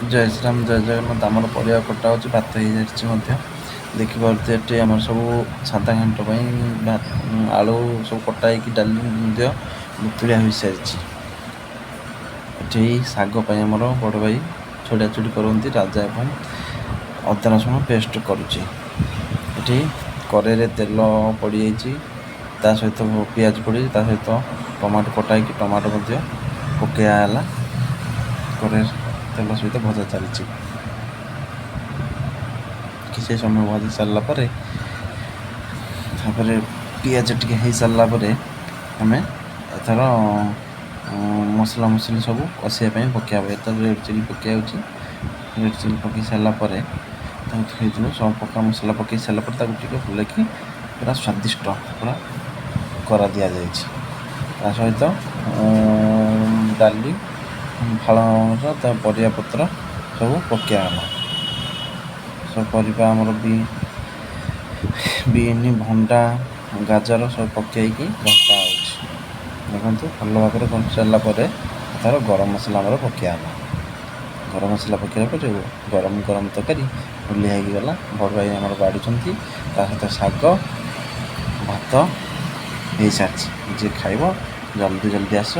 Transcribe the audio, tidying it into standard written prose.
ଜୟ ଶ୍ରୀରାମ, ଜୟ ଜଗନ୍ନାଥ। ଆମର ପରିବା କଟା ହେଉଛି, ଭାତ ହେଇଯାଇଛି ମଧ୍ୟ। ଦେଖିପାରୁଥିବେ, ଏଠି ଆମର ସବୁ ସାଧା ଘାଣ୍ଟ ପାଇଁ ଆଳୁ ସବୁ କଟା ହେଇକି ଡାଲି ମଧ୍ୟ ବତୁରିଆ ହୋଇସାରିଛି। ଏଠି ଶାଗ ପାଇଁ ଆମର ବଡ଼ ଭାଇ ଛଡ଼ା ଛୁଡ଼ି କରନ୍ତି, ରାଜା ଏବଂ ଅଦା ରସୁଣ ପେଷ୍ଟ କରୁଛି। ଏଠି କରେଇରେ ତେଲ ପଡ଼ିଯାଇଛି, ତା ସହିତ ପିଆଜ ପଡ଼ିଛି, ତା ସହିତ ଟମାଟୋ କଟା ହେଇକି ଟମାଟୋ ମଧ୍ୟ ପକେଇବା ହେଲା। କରେଇ ତେଲ ସହିତ ଭଜା ଚାଲିଛି। କିଛି ସମୟ ଭଜି ସାରିଲା ପରେ, ତାପରେ ପିଆଜ ଟିକେ ହେଇସାରିଲା ପରେ ଆମେ ଏଥର ମସଲା ମସଲି ସବୁ କଷିବା ପାଇଁ ପକାଇବା। ଏଥର ରେଡ଼୍ ଚିଲି ପକାଇ ହେଉଛି। ରେଡ଼୍ ଚିଲି ପକାଇ ସାରିଲା ପରେ ତାକୁ ଥୋଇଥିଲୁ। ସବୁ ପ୍ରକାର ମସଲା ପକାଇ ସାରିଲା ପରେ ତାକୁ ଟିକେ ଭଲକି ପୁରା ସ୍ୱାଦିଷ୍ଟ ପୁରା କରା ଦିଆଯାଇଛି। ତା ସହିତ ଡାଲି ଫାଳ, ତା ପରିବା ପତ୍ର ସବୁ ପକାଇ ହେଲା। ସବୁ ପରିବା ଆମର ବି ବିନ୍, ଭଣ୍ଡା, ଗାଜର ସବୁ ପକାଇକି ଘଣ୍ଟା ହେଉଛି। ଦେଖନ୍ତୁ, ଭଲ ଭାବରେ ଘଣ୍ଟି ସାରିଲା ପରେ ତାର ଗରମ ମସଲା ଆମର ପକାଇ ହେଲା। ଗରମ ମସଲା ପକାଇଲା ପରେ ଗରମ ଗରମ ତରକାରୀ ଓହ୍ଲିଆ ହେଇକି ଗଲା। ବଡ଼ ଭାଇ ଆମର ବାଢ଼ୁଛନ୍ତି। ତା ସହିତ ଶାଗ ଭାତ ହେଇସାରିଛି। ଯିଏ ଖାଇବ ଜଲ୍ଦି ଜଲ୍ଦି ଆସ।